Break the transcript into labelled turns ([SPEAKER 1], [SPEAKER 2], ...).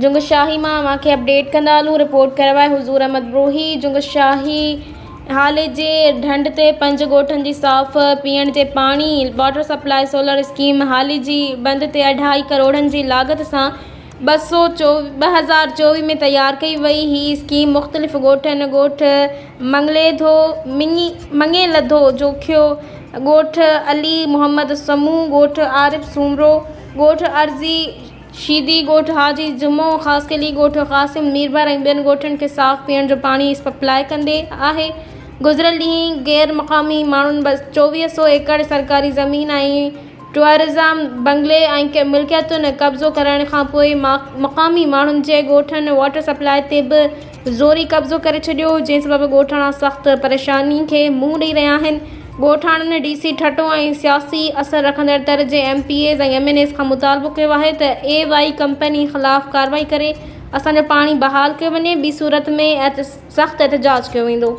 [SPEAKER 1] جنگ شاهي مان اوهان کي اپڊيٽ ڪندا هلون رپورٽ ڪيو آهي حضور احمد بروهي جنگ شاهي هالي جي ڍنڍ تي پنج ڳوٺن جي صاف پيئڻ جي پاڻي water supply solar scheme Halleji بند تي اڍائي ڪروڙن جي لاڳت سان 2024 ۾ تيار ڪئي وئي هي اسڪيم مختلف ڳوٺن ڳوٺ مڱليڌو مڱي لڌو جوکيو ڳوٺ علي محمد سمون ڳوٺ عارب سومرو ڳوٺ عرضي شيدي ڳوٺ حاجي جمعو خاصخيلي، ڳوٺ قاسم ميربحر ۽ ٻين ڳوٺن کي صاف پيئڻ جو پاڻي سپلاء ڪندي آهي. گذريل ڏينهن غير مقامي ماڻهن 24 سو ايڪڙ سرڪاري زمين ۽ ٽوئرزم بنگلي ۽ ملڪيتن قبضو ڪرائڻ کانپوء مقامي ماڻهن جي ڳوٺن واٽر سپلاء تي به زوري قبضو ڪري ڇڏيو جنهن سبب ڳوٺاڻا سخت پريشاني کي منهن ڏئي رهيا آهن. ڳوٺاڻن ڊي سي ٺٽو ۽ سياسي اثر رکندڙ تر جي M P As ۽ M N As کان مطالبو ڪيو آهي ته اي وائي ڪمپني خلاف ڪارروائي ڪري اسان جو پاڻي بحال ڪيو وڃي ٻي صورت ۾ سخت احتجاج ڪيو ويندو.